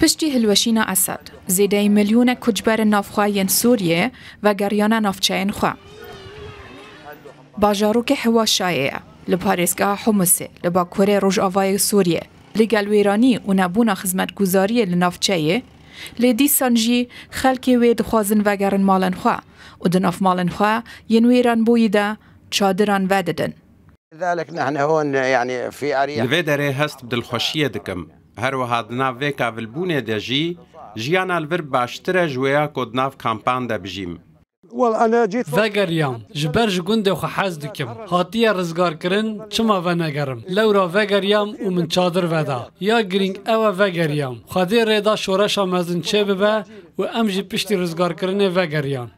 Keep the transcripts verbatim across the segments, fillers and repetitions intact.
Piştî hilweşîna Esed, zêdeyî milyonek koçberên navxwe yên Sûriyê vegeriyane navçeyên xwe. Bajarokê Hiwaşayê ye, li parêzgeha Humusê, li bakurê rojavayê Sûriyê, li gel wêranî û nebûna xizmetguzariyê li navçeyê, lê dîsan jî xelkê wê dixwazin vegerin malên xwe û di nav malên xwe yên wêran bûyî de çadiran vedidin. لذلك نحن هون يعني في أريح. Li vê derê hest bi dilxweşiyê dikim. Her wiha di nav vê kavilbûnê de jî jiyana li vir baştir e ji wêya ku di nav kampan de bijîm. والله أنا جيت Vegeriyam, ji ber ji gundê xwe hez dikim. Hatiye rizgarkirin, çima venegerim? Lewra vegeriyam û min çadir veda. Ya girîng ew e vegeriyam. Xwedê rê da şoreşa mezin çêbibe û em jî piştî rizgarkirinê vegeriyan.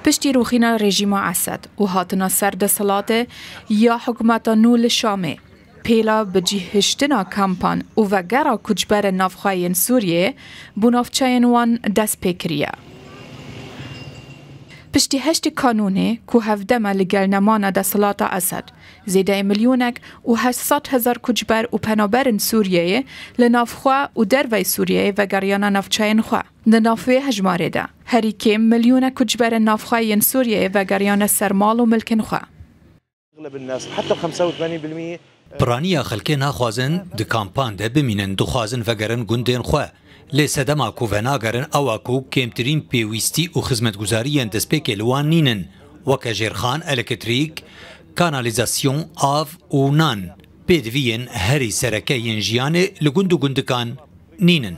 Piştî rûxîna rejîma Esed û hatina ser desthilatê ya hikûmeta nû li Şamê, pêla bi cihiştina kampan û vegera koçberên navxwe yên Sûriyê bo navçeyên wan dest pê kiriye. Piştî heştê Kanûnê ku hevdem e li gel nemana desthilata Esed, zêdeyê milyonek û heşt sed hezar koçber û penaberên Sûriyeyê li navxwe û derveyî Sûriyeyê vegeriyane navçeyên xwe. Di nav wê hejmarê de, herî kêm milyonek koçberên navxwe yên Sûriyeyê vegeriyane ser mal û milkên xwe. أغلب الناس حتى ال خمسة وثمانين بالمية. Piraniya xelkê naxwazin di kampan de bimînin, dixwazin vegerin gundên xwe. Lê sedema ku venagerin ew e ku kêmtirîn pêwîstî û xizmetguzariyên destpêkê li wan nînin, weke jêrxan, elektrîk, kanalîzasyon, av û nan. Pêdiviyên herî sereke yên jiyanê li gund û gundikan nînin.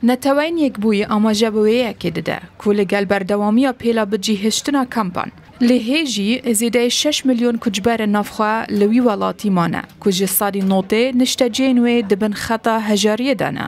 Neteweyên Yekbûyî amaje bi wê yekê dide ku li gel berdewamiya pêla bi cihiştina kampan, lê hê jî zêdeyê şeş milyon koçberên navxwe li wî welatî mane ku ji sedî notê niştecihên wê di bin xeta hejariyê de ne.